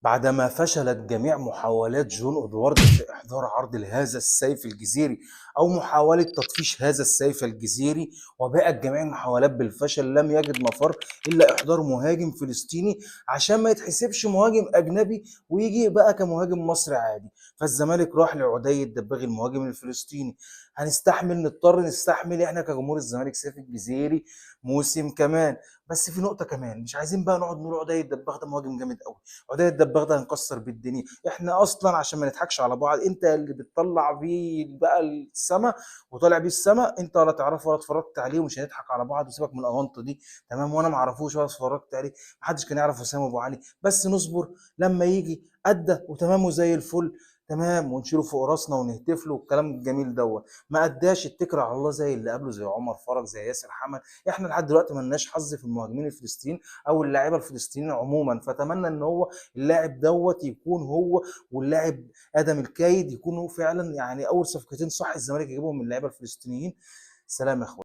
بعدما فشلت جميع محاولات جون إدوارد في إحضار عرض لهذا السيف الجزيري أو محاولة تطفيش هذا السيف الجزيري، وباءت جميع المحاولات بالفشل، لم يجد مفر إلا إحضار مهاجم فلسطيني عشان ما يتحسبش مهاجم أجنبي ويجي بقى كمهاجم مصري عادي. فالزمالك راح لعدي الدباغ المهاجم الفلسطيني. هنستحمل، نضطر نستحمل احنا كجمهور الزمالك سيف الجزيري موسم كمان. بس في نقطة كمان، مش عايزين بقى نقعد نقول عدي الدباغ ده مهاجم جامد قوي، عدي الدباغ ده هنكسر بالدنيا. احنا اصلا عشان ما نضحكش على بعض، انت اللي بتطلع بيه بقى السما وطالع بيه السما، انت ولا تعرفه ولا اتفرجت عليه، ومش هنضحك على بعض، وسيبك من الاونطه دي، تمام؟ وانا ما اعرفوش ولا اتفرجت عليه، محدش كان يعرف وسام ابو علي، بس نصبر لما يجي ادى وتمام وزي الفل، تمام، ونشيله فوق راسنا ونهتف له والكلام الجميل دوت. ما اداش، اتكل على الله زي اللي قبله، زي عمر فرج، زي ياسر حمد. احنا لحد دلوقتي ما لناش حظ في المهاجمين الفلسطينيين او اللاعيبه الفلسطينيين عموما، فاتمنى ان هو اللاعب دوت يكون هو واللاعب ادم الكايد يكونوا فعلا يعني اول صفقتين صح الزمالك يجيبهم من اللعيبة الفلسطينيين. سلام يا اخوان.